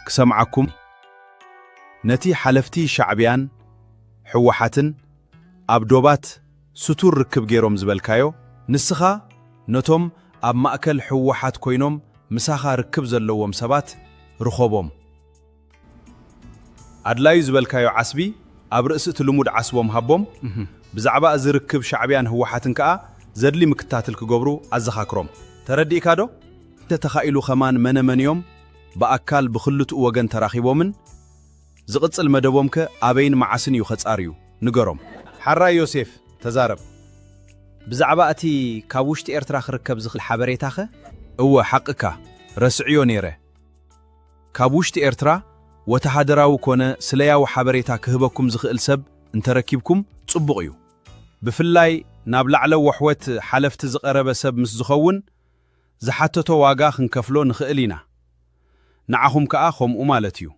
ክሰምዓኩም። ነቲ ሓለፍቲ ሻዕብያን ህወሓትን ኣብ ዶባት ስቱር ርክብ ገይሮም ዝበልካዮ፣ ንስኻ ነቶም ኣብ ማእከል ህወሓት ኮይኖም ምሳኻ ርክብ ዘለዎም ሰባት ርኸቦም። ኣድላዩ ዝበልካዮ ዓስቢ ኣብ ርእሲ እቲ ልሙድ ዓስቦም ሃቦም። ብዛዕባ እዚ ርክብ ሻዕብያን ህወሓትን ከኣ ዘድሊ ምክታትል ክገብሩ ኣዘኻክሮም። ተረዲእካ ዶ? እንተ ተኻኢሉ ከማን መነ መን እዮም ብኣካል ብኽልትኡ ወገን ተራኺቦምን ዝቕጽል መደቦምከ ኣበይን መዓስን እዩ ከጻርዩ? ንገሮም። ሓራይ ዮሴፍ፣ ተዛረብ። ብዛዕባ እቲ ካብ ውሽጢ ኤርትራ ክርከብ ዝኽእል ሓበሬታኸ? እወ፣ ሓቅካ፣ ረስዕዮ ነይረ። ካብ ውሽጢ ኤርትራ ወተሃደራዊ ኮነ ስለያዊ ሓበሬታ ክህበኩም ዝኽእል ሰብ እንተረኪብኩም ጽቡቕ እዩ። ብፍላይ ናብ ላዕለ ወሕወት ሓለፍቲ ዝቐረበ ሰብ ምስ ዝኸውን ዝሓተቶ ዋጋ ክንከፍሎ ንኽእል ኢና። ንዓኹም ከኣ ከምኡ ማለት እዩ።